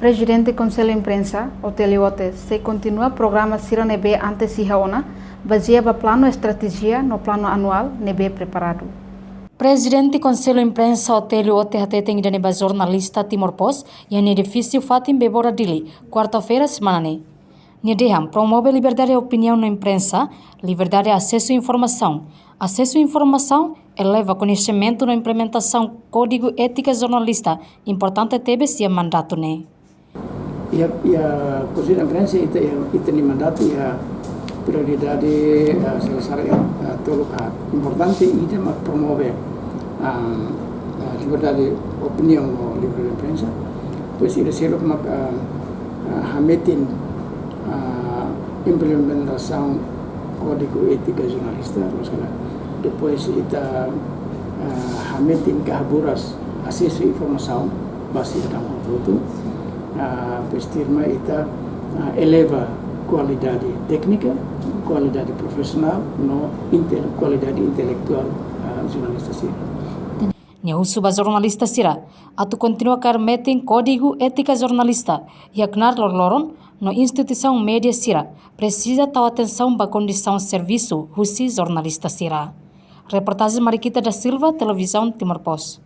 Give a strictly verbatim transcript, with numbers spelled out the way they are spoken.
Prezidente Konsellu Imprensa, Otélio Ote, sei kontinua programa sira ne'ebé antes iha ona, bazeia ba planu estratéjia no planu anuál ne'ebé preparadu. Prezidente Konsellu Imprensa, Otélio Ote, hateten ida-ne'e ba jornalista Timor Post iha nia edifísiu fatin Bebora, Dili, kuarta-feira semana ne'e. Nia dehan promove liberdade opiniaun no imprensa, liberdade asesu informasaun. Asesu informasaun eleva koñesimentu no implementasaun Kódigu Étika Jornalista importante tebes iha mandatu ne'e. Iha, iha Konsellu Imprensa ita, iha, ita-nia mandatu iha prioridade, eh, sira-sira, eh, tolu ka haat. Importante ida mak promove, ah, ah, liberdade opiniaun no liberdade imprensa. Depois ida seluk mak, ah, ah, hametin, ah, implementasaun Kódigu Étika Jornalista, terus kala. Depois ita, ah, hametin ka haburas asesu informasaun ba sidadaun hotu-hotu. Ah, depois tuirmai ita, ah, eleva kualidade téknika, kualidade profisionál, no intel-, kualidade intelektuál, ah, jornalista sira. Nia husu ba jornalista sira atu kontinua kaer metin Kódigu Étika Jornalista iha knaar loroloron no instituisaun média sira presiza tau atensaun ba kondisaun servisu husi jornalista sira. Reportajen Mariquita da Silva, Televizaun Timor Post.